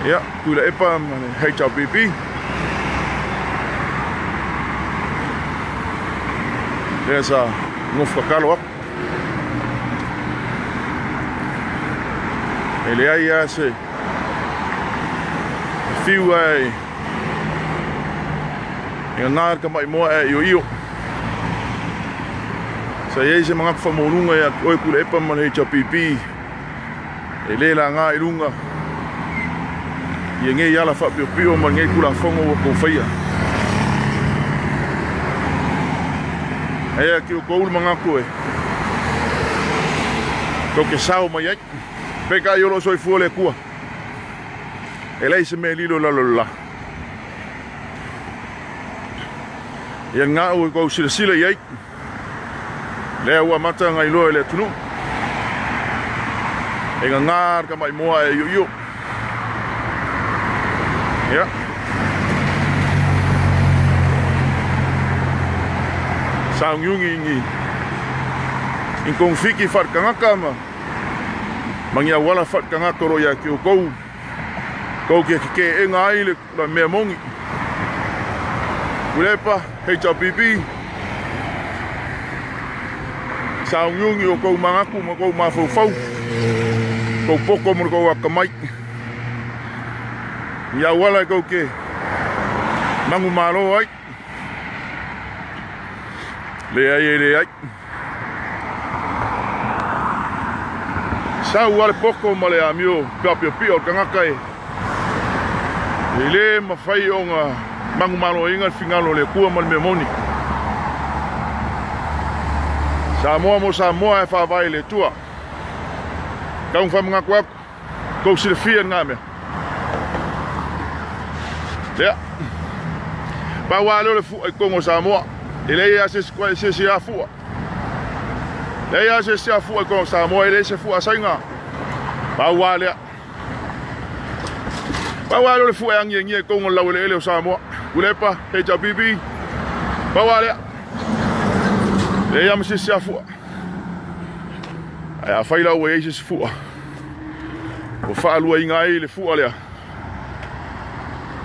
Ia, Tuilaepa ma le HRPP. Lea sa nofo tatalo atu. E leai lava se fiu ae e gagā le tamai moa ae ioio. Sa i ai se manatu faamaualuga ia te oe Tuilaepa ma le HRPP e le laga i luga ia nei ala faapiopio ma lenei Tulafono ua outou faia. Ae ia te outou le manatu e tou te sao mai ai. Peitai o lo o soifua le Atua. E leai se mea e lilo i lalo o le la. Ia lena ua outou silasila i ai. Lea ua amata ona iloa e le atunuu. E gagā le tamai moa ae ioio. Ia. Sauniuni ni i togafiti faale-tagata ma ni auala faale-tagata o lo o ia te outou tou te teteena ai le mea moni. Tuilaepa, HRPP, sauniuni o tou manatu ma tou mafaufau, tou poto ma le tou atamai. I auala e tou te manumalo ai. Leai e leai. Sau lava le poto ma le amio peapiapia o le tagata e le mafai ona manumaloina le finagalo o le Atua ma le mea moni. Samoa mo Samoa e faavae i le Atua. Tau na faamanatu atu, tou silafia lena mea. Lea. Pau lava lea o le fua i totonu o Samoa. E leai lava se isi a fua. Leai lava se isi a fua i totonu o Samoa, e leai se fua a Saina. Pau lava lea. Pau lava lea o le fua e agiagia i totonu o le laueleele o Samoa. Tuilaepa, HRPP, pau lava lea. Leai lava ma se isi a fua. Ae afai la ua i ai se isi fua, ua faaluaina ai le fua lea,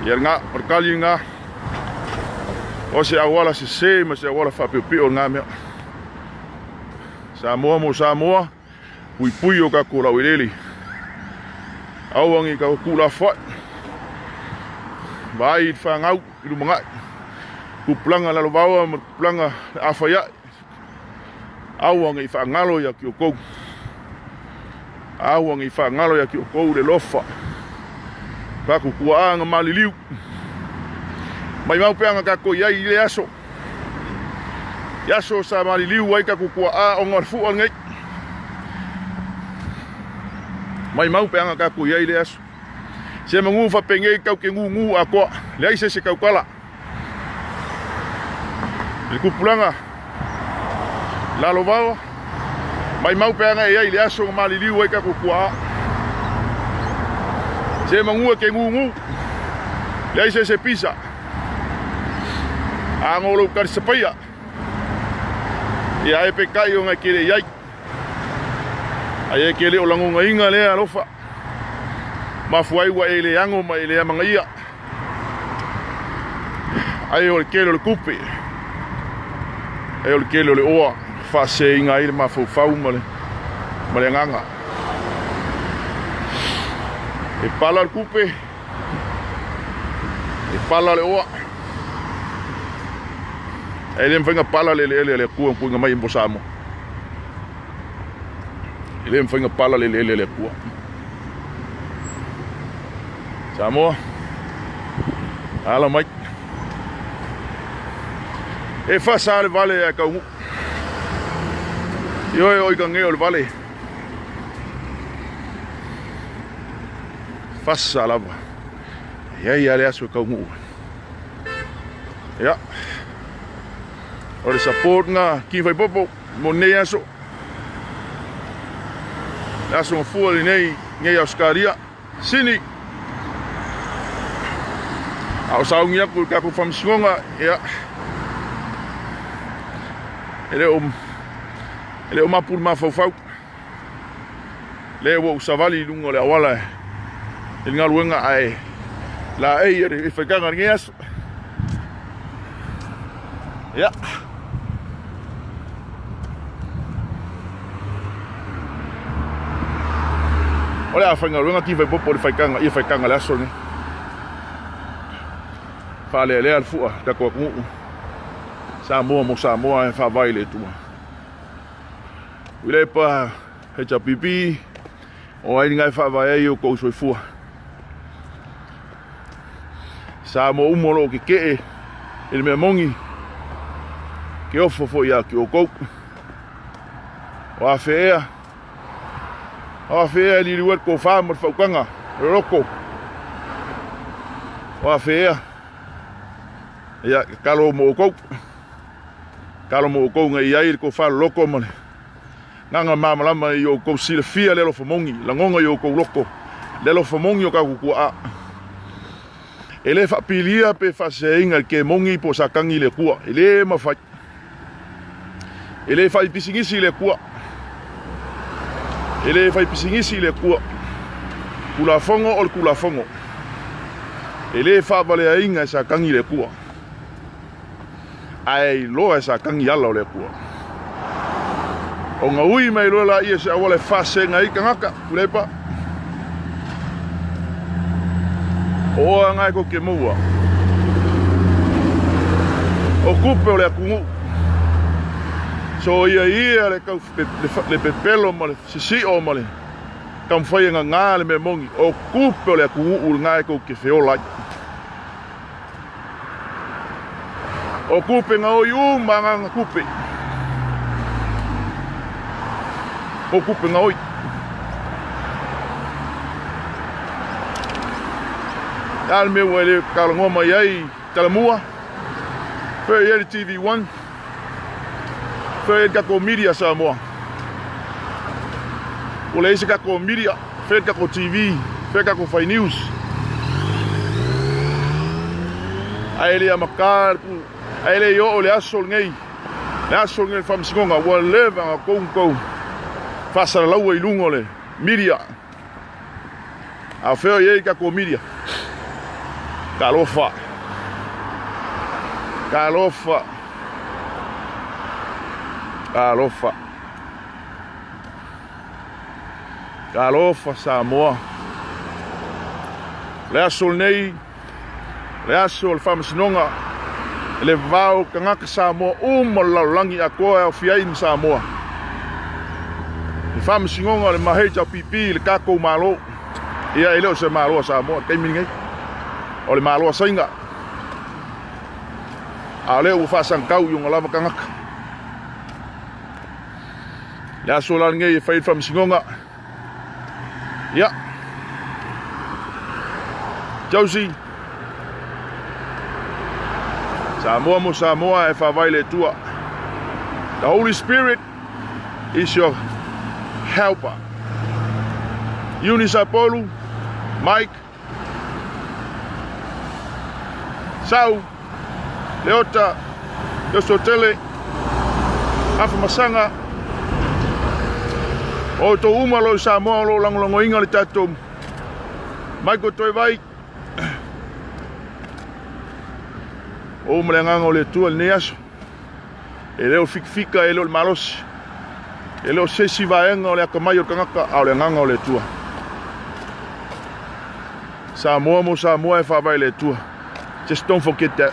ia lena, o le tali lena, o se auala sese ma se auala faapiopio lena mea. Samoa mo Samoa, puipui o tatou laueleele. Aua ne i tatou tuulafoai, vaai i le fanau i lumanai, tupulaga lalovaoa ma tupulaga le afaiae. Aua ne i faagalo ia te outou. Aua ne i faagalo ia te outou le lofa. Tatou tuaa na maliliu. Maimau pea na tatou i ai i le aso. I aso sa maliliu ai tatou tuaa ona o le fua lenei. Maimau pea na tatou i ai i le aso. Se manu faapenei tau te gugu atoa. Leai se isi e tautala. I le tupulaga lalovaoa, maimau pe ana e ai i le aso na maliliu ai tatou tuaa. Se manu e te gugu, leai se isi e pisa. A no lou talisapaia, ia e peitai ona e te le i ai. Ae e te le o lagonaina lea alofa. Mafua ai ua e le ano ma e le amanaia. Ai o le tele o le tupe, ai o le tele o le oa, faaseseina ai le mafaufau ma le ma le agaga. E pala le tupe, e pala le oa, ae le mafai ona pala le eleele a le Atua na tuuina mai mo Samoa. E le mafai ona pala le eleele a le Atua. Samoa, ala mai. E fasa le vale ae taunuu. Ioe oi ka o le vale. Fasa lava. E i ai lava le aso e taunuu. Ia. O le support na King Faipopo mo lenei aso. Le aso mafua lenei nei Ausetalia. Sini. A o sauni atu i le tatou faamasinoga, ia, e le o, e le o mapu le mafaufau. Lea ua ou savali i luga o le auala e I le galuega ae laei i faitaga i lenei aso. Ia. O le a faigaluega tifaepopo i le faitaga ia faitaga i le aso lenei. Faalealea le fua tatou atunuu. Samoa mo Samoa e faavae i le Atua. Tuilaepa HRPP, o ai lena e faavae ai o tou soifua. Samoa uma o lo o tetee i le mea moni, ke ofo foi ia te outou. O a fe ea, o a fe ea e liliu ai le tofa ma le faautaga, le loto. O a fe ea, ia, tatalo mo outou. Tatalo mo outou ina ia i ai le tofa loloto ma le agaga malamalama i outou silafia le alofa moni, lagona i outou loto le alofa moni o tatou tuaa. E le faapilia pe faaseseina e le kemoni po o Satani le Atua. E le mafai. E le fai pisinisi le Atua. E le fai pisinisi le Atua. Tulafono o le Tulafono. E le faavaleaina e Satani le Atua. Ae iloa e Satani ala o le Atua. Ona ui mai loa laia se auala e faasega ai tagata, Tuilaepa. O oa na e tou te maua. O tupe o le atunuu. Soia ia le tau le pepelo ma le sisio ma le taumafai e gaga le mea moni. O tupe o le atunuu lena e tou te feola ai. O tupe gaoi uma agaga tupe. O tupe gaoi. A le mea ua e le talanoa mai ai Talamua, fea i ai le TV1, fea i ai le tatou media Samoa. Ua leai se tatou media, fea le tatou TV, fea le tatou fai news. Ae le amata, ae le i oo le aso lenei, le aso lenei o le faamasinoga, ua leva ona tou tou faasalalaua i luga o le media. A o fea o i ai tatou media? Talofa. Talofa. Talofa. Talofa Samoa. O le aso lenei, o le aso o le faamasinoga, e le vavao tagata Samoa uma o le lalolagi atoa e aofia ai ma Samoa. Le faamasinoga o le MHRPP i le tatou Malo. Ia, e le o se Malo a Samoa i le taimi lenei. O le Malo a Saina. A o lea ua faasagatau i ona lava tagata. Le aso la lenei e fai le faamasinoga. Ia. Josie. Samoa mo Samoa e faavae i le Atua. The Holy Spirit is your helper. Eunice Apolu, Mike, Sau, Leota, Leosotele, Afamasaga, o outou uma o lo o i Samoa o lo o lagolagoina le tatou Michael Toevai. O uma le agaga o le Atua i lenei aso. E le o fikafika, e le o le malosi, e le o se isi vaega o le atamai o le tagata, a o le agaga o le Atua. Samoa mo Samoa e faavae i le Atua. Just don't forget that.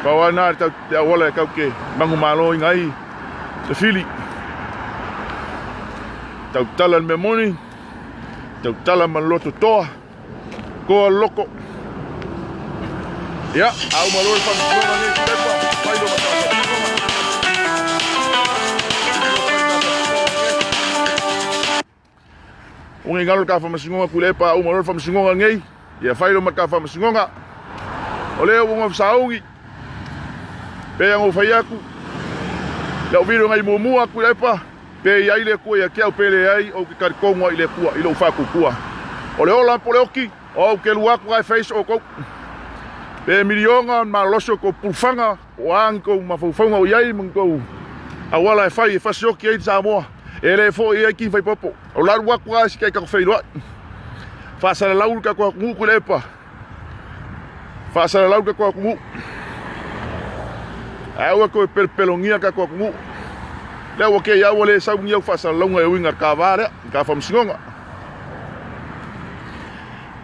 Pau lava lena le auala e tau te manumaloina ai le fili. Tautala le mea moni, tautala ma le loto toa, toa le loko. Ia, a uma loa le faamasinoga nei, pepa, fai loa ma faamasinoga. Ua nei galo le ta faamasinoga Tuilaepa a uma loa le faamasinoga lenei, ia fai loa ma le ta faamasinoga. O lea ua ona sauni, pei ona ou fai atu, lau video nai muamua Tuilaepa, pe i ai le Atua ia te au pe leai, ou te talitonu lava i le Atua i lou faatuatua. O le ola po o le oti, ou te lua atu la e face outou. Pe miliona malolosi o tou pulufaga, o a ni tou mafaufauga o i ai ma ni tou auala e fai e fasioti ai Samoa. E le foʻi i ai Kifaipopo. O la alu atu lava si kai tatou feiloai. Faasalalau le tatou atunuu Tuilaepa. Faasalalau le tatou atunuu. Ae aua toe pelopelogia le tatou atunuu. Lea ua kei ua le sau ni au faasalalauga e uiga i le kava lea, le ka faamasinoga.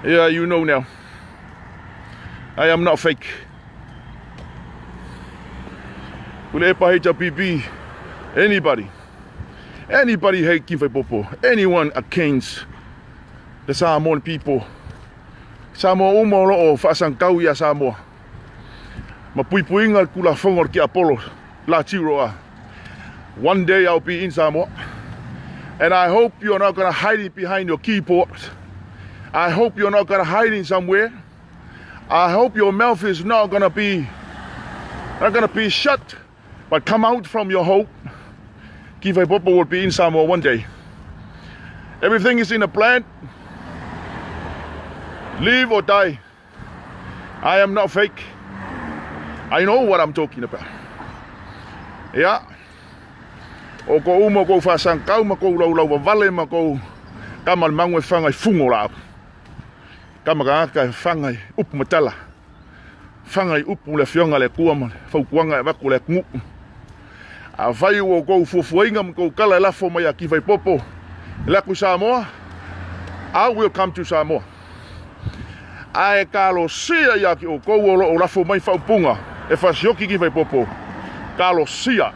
Yeah, you know now. I am not fake. Tuilaepa HRPP, anybody. Anybody hate Kifaipopo, anyone against the Samoan people. Samoa uma o loo faasagitau ia Samoa. Ma puipuiga le Tulafono a le Tiapolo la Tiuroa. One day I'll be in Samoa. And I hope you're not gonna hide it behind your keyboard. I hope you're not gonna hide it somewhere. I hope your mouth is not gonna be not gonna be shut, but come out from your hole. Kifaipopo will be in Samoa one day. Everything is in a plan. Live or die. I am not fake. I know what I'm talking about. Yeah. O ko uma kou faasagakau ma kou laulau vavale ma kou kama le magu e faga i fugo o laau. Kama tagata e faga i upu ma tala. Faga i upu le afioga a le Atua ma le fautuaga e avatu e le atunuu. Afai ua outou fuafuaina ma tou tala e lafo mai ia Kifaipopo e le atu i Samoa, I will come to Samoa. Ae talosia ia te outou o lo o lafo mai faaupuga e fasioki Kifaipopo. Talosia.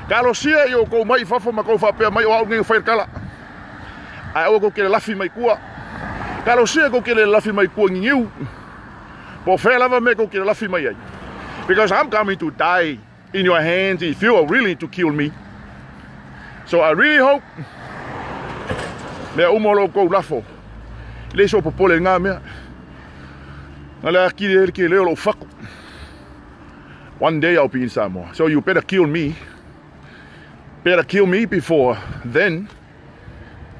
Talosia i outou mai i fafo ma tou faapea mai o au nei o fai le tala. Ae aua tou te lelafi mai tua. Talosia tou te lelafi mai tua niniu. Po o fea lava mea tou te lelafi mai ai. Because I'm coming to die in your hands if you are willing to kill me. So I really hope mea uma o lo outou lafo. E le so popole i ngā mea. Na le akili e le ke leo lou faku. One day I'll be in Samoa. So you better kill me. Better kill me before then.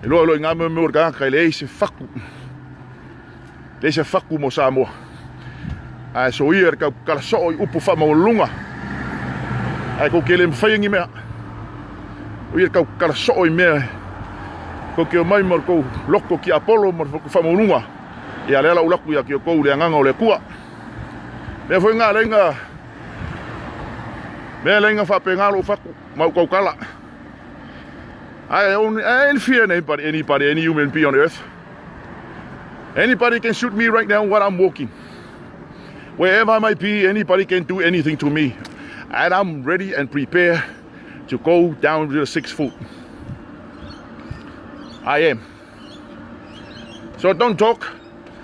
E loa loa i ngā mea o le tagata e leai se faku. Leai se faku mo Samoa. Ae so ia le kau kala soo i upu whaamaualuluga. Ae kou ke le mawhai ni mea. O ia le kau kala soo i mea. Kou ke o mai ma le kou loko ki Apollo ma le whaamaualuluga. Ia lea la ulaku ia ki o kou le anganga o le Atua. Mea foi ngā leinga mea leinga whaapengā lou faku ma u kaukala. I only I ain't fear anybody, anybody, any human being on earth. Anybody can shoot me right now while I'm walking. Wherever I might be, anybody can do anything to me. And I'm ready and prepared to go down to the 6 foot. I am. So don't talk.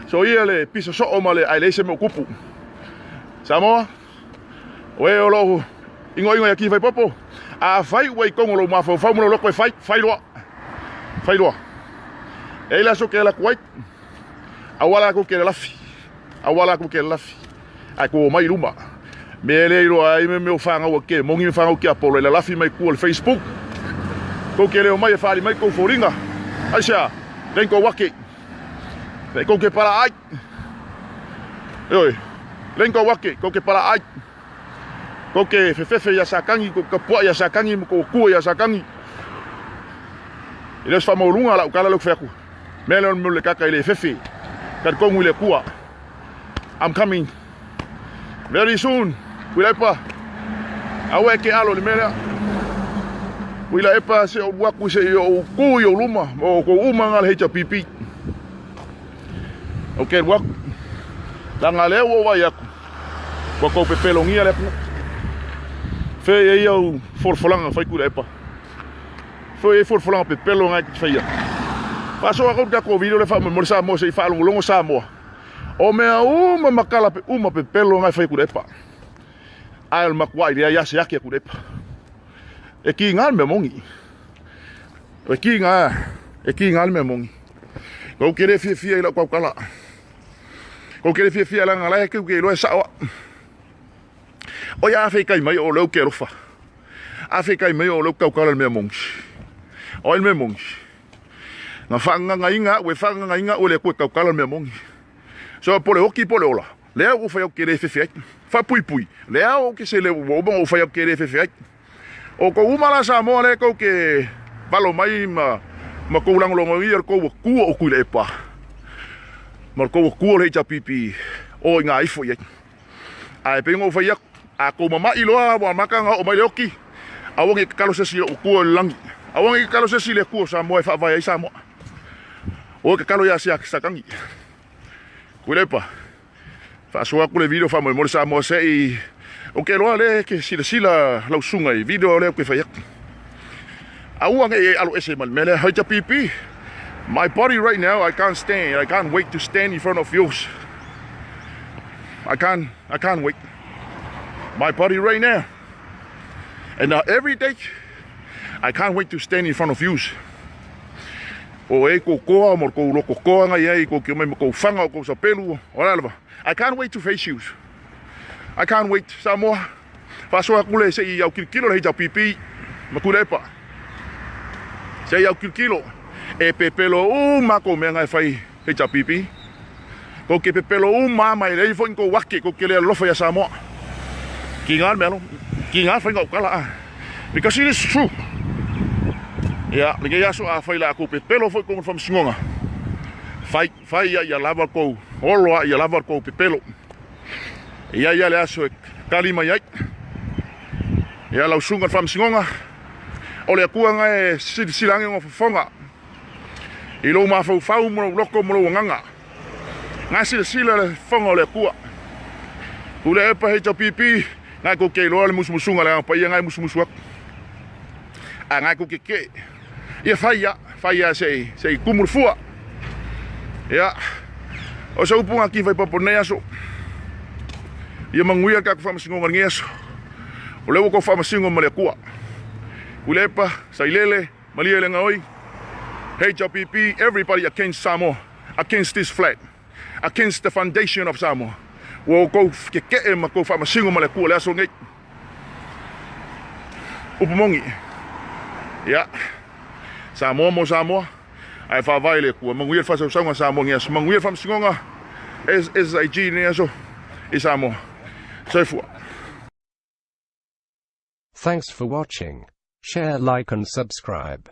So ia le pisa soo ma le ai le se mo kupu. Samoa, o e o lou igoigo ia Kifaipopo. Afai ua i tonu o lou mafaufau ma lou loto e fai, fai loa. Fai loa. E ai le aso ke ala atu ai. Aua la kou ke lelafi. Aua la kou ke lelafi. Ae kou omai i luma. Mea e le iloa ai me mea o fanau a ke mongi me fanau ki Apollo e lalafi mai kua le Facebook. Kou ke le omai e faali mai kou foliga. Aisea, lein kou ake. Lei kou ke pala ai. Ioe, lein kou ake, kou ke pala ai. Kou ke fefefe ia Sakangi, kou kapuaʻi ia Sakangi ma kou akua ia Sakangi. E le o se faamaualuga lau tala lea ou te fai atu. Mea lea o le mea o le kaka i le fefe. Talitonu i le Atua. I'm coming very soon. Tuilaepa, aua e ke alo i le mea lea. Tuilaepa, se ou atu se i ou tu i ou luma, ma outou uma nga le HRPP. Ou te alu atu. Leaga lea ua ou vaai atu, ua tou pepelogia le atunuu. Fea i ai au folafolaga na fai Tuilaepa? Fea i ai folafolaga pepelo na e te faia? Faasoa atu le tatou video lea faamolemole Samoa se i faalogologo Samoa. O mea uma ma tala uma pepelo na e fai Tuilaepa. Ae o le matuai leai lava se ake a Tuilaepa. E kiga le mea moni. E kiga, e kiga le mea moni. Kou ke le fiafia i lau tautala. Kou ke le fiafia leaga la e keu ke iloa e sao au. O ia a feikai mai o leu ke alofa. A feikai mai o leu tautala le mea moni. O ai le mea moni? Na faagagaiga au e faagagaiga au e le Atua e tautala le mea moni. So po o le oki po o le ola. Lea ua ou fai atu ke le fefe ai. Faapuipui. Lea ou ke se leo ua uma ona ou fai atu ke le fefe ai. O kou uma la Samoa lea kou ke valo mai ma ma kou lagolagoina le kou Akua o Tuilaepa ma le kou Akua o le HRPP o i ngā ifo i ai. Ae pei ona ou fai atu, a kou mama'i loa ua amata ona oo mai le oti, aua ne i tatalo se isi i lou Akua o le lagi. Aua ne i tatalo se isi i le Akua o Samoa e faavae ai Samoa. O e tatalo ia Satani. Tuilaepa, faasoa atu le video faamolemole Samoa se i ou te iloa lea e te silasila lau susuga i video lea ou te fai atu. Aua ne i e alo ese ma le mea lea. HRPP, my body right now, I can't stand. I can't wait to stand in front of yours. I can't wait. My body right now. And every day, I can't wait to stand in front of you. O e ko koa mo ko loko koa nga ia i ko ki mai mo ko whanga o ko sa pelu o la lava. I can't wait to face you. I can't wait. Samoa. Faasoa atu le se i au kilokilo le HRPP ma Tuilaepa. Se i au kilokilo e pepelo uma ko mea ngai fai HRPP. Ko ke pepelo uma mai lei foi ko wake ko ke le alofa ia Samoa. Ki ngā mea lo. Ki ngā whainga o kala a. Because it is true. Ia, le kei aso a whai la ko pepelo foi ko whamsingonga. Whai, whai ia ia lava kou, olo a ia lava kou pepelo. Ia ia le aso e kali mai ai. Ia lau sunga whamsingonga. O le akua ngai e silasilangi o fofonga. I lou mafaufau ma lou loko ma lou agaga. Ngai silasila le fofoga o le Atua. Tuilaepa HRPP, ngai kou ke iloa le musumusuga le agaga paia ngai musumusu atu. A ngai kou ke ke. Ia fai ia, fai ia se i, se i kumu le fua. Ia, o se upu ngā ki whai papo nei aso. Ia manuia le tatou faamasinoga i lenei aso. O lea ua kou faamasino ma le Atua. Tuilaepa, Sailele, Malia le Gaoi, HRPP, everybody against Samoa, against this flag, against the foundation of Samoa. Ua outou keke'e ma kou faamasino ma le Atua i le aso lenei. Upu moni. Ia. Samoa mo Samoa. Ae faavae le Atua. Manuia le faasausauga a Samoa i lenei aso. Manuia le faamasinoga SIG i lenei aso i Samoa. Soifua. Thanks for watching. Share, like and subscribe.